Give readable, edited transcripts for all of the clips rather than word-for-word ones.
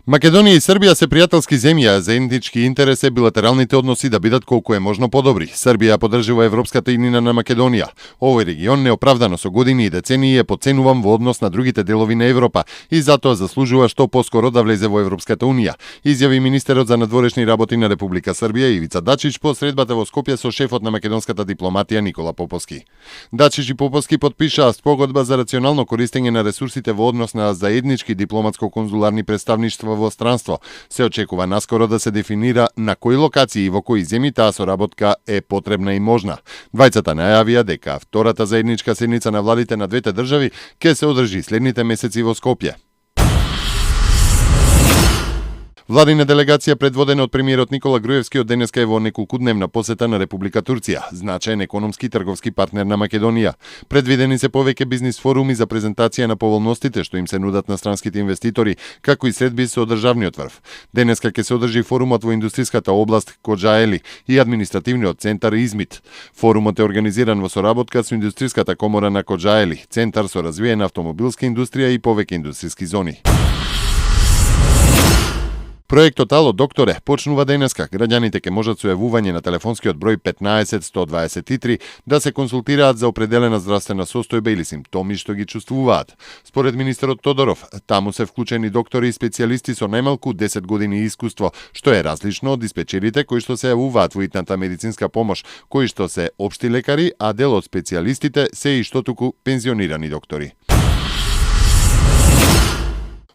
Македонија и Србија се пријателски земји, а заеднички интерес е билатералните односи да бидат колку е можно подобри. Србија поддржува европската иднина на Македонија. Овој регион неоправдано со години и децении е подценуван во однос на другите делови на Европа и затоа заслужува што поскоро да влезе во Европската унија, изјави министерот за надворешни работи на Република Србија Ивица Дачич по средбата во Скопје со шефот на македонската дипломатија Никола Поповски. Дачич и Поповски потпишаа спогодба за рационално користење на ресурсите во однос на заеднички дипломатско-конзуларни представништва во странство. Се очекува наскоро да се дефинира на кои локации и во кои земји таа соработка е потребна и можна. Двајцата најавија дека втората заедничка седница на владите на двете држави ќе се одржи следните месеци во Скопје. Владина делегација предводена од премиерот Никола Груевски од денеска е во неколкудневна посета на Република Турција, значаен економски и трговски партнер на Македонија. Предвидени се повеќе бизнис форуми за презентација на поволностите што им се нудат на странските инвеститори, како и средби со државниот врв. Денеска ќе се одржи форумот во индустријската област Коџаели и административниот центар Измит. Форумот е организиран во соработка со индустријската комора на Коџаели, центар со развиена автомобилска индустрија и повеќе индустријски зони. Проектот Ало докторе почнува денеска. Граѓаните ќе можат со јавување на телефонскиот број 15 123 да се консултираат за определена здравствена состојба или симптоми што ги чувствуваат. Според министерот Тодоров, таму се вклучени доктори и специјалисти со најмалку 10 години искуство, што е различно од диспечерите кои што се јавуваат во итната медицинска помош, кои што се општи лекари, а дел од специјалистите се и што туку пензионирани доктори.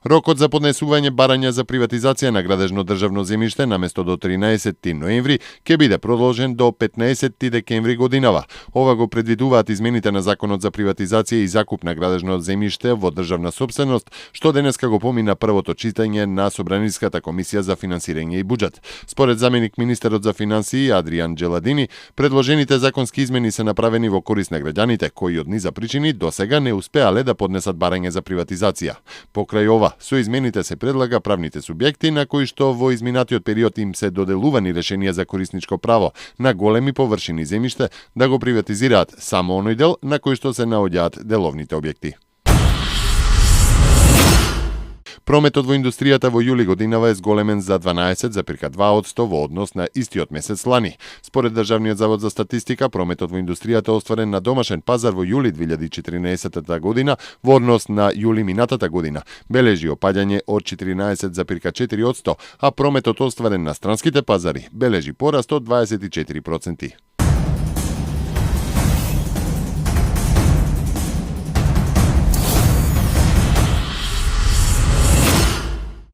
Рокот за поднесување барања за приватизација на градежно државно земјиште наместо до 13 ноември ќе биде продолжен до 15 декември годинава. Ова го предвидуваат измените на Законот за приватизација и закуп на градежно земјиште во државна сопственост, што денеска го помина првото читање на Собраниската комисија за финансирање и буџет. Според заменик министерот за финансии Адријан Джеладини, предложените законски измени се направени во корист на граѓаните кои од низа причини досега не успеале да поднесат барање за приватизација. Покрај ова, со измените се предлага правните субјекти на кои што во изминатиот период им се доделувани решенија за корисничко право на големи површини земјиште да го приватизираат само оној дел на кој што се наоѓаат деловните објекти. Прометот во индустријата во јули годинава е зголемен за 12,2% во однос на истиот месец лани. Според Државниот завод за статистика, прометот во индустријата остварен на домашен пазар во јули 2014 година во однос на јули минатата година бележи опаѓање од 14,4%, а прометот остварен на странските пазари бележи пораст од 24%.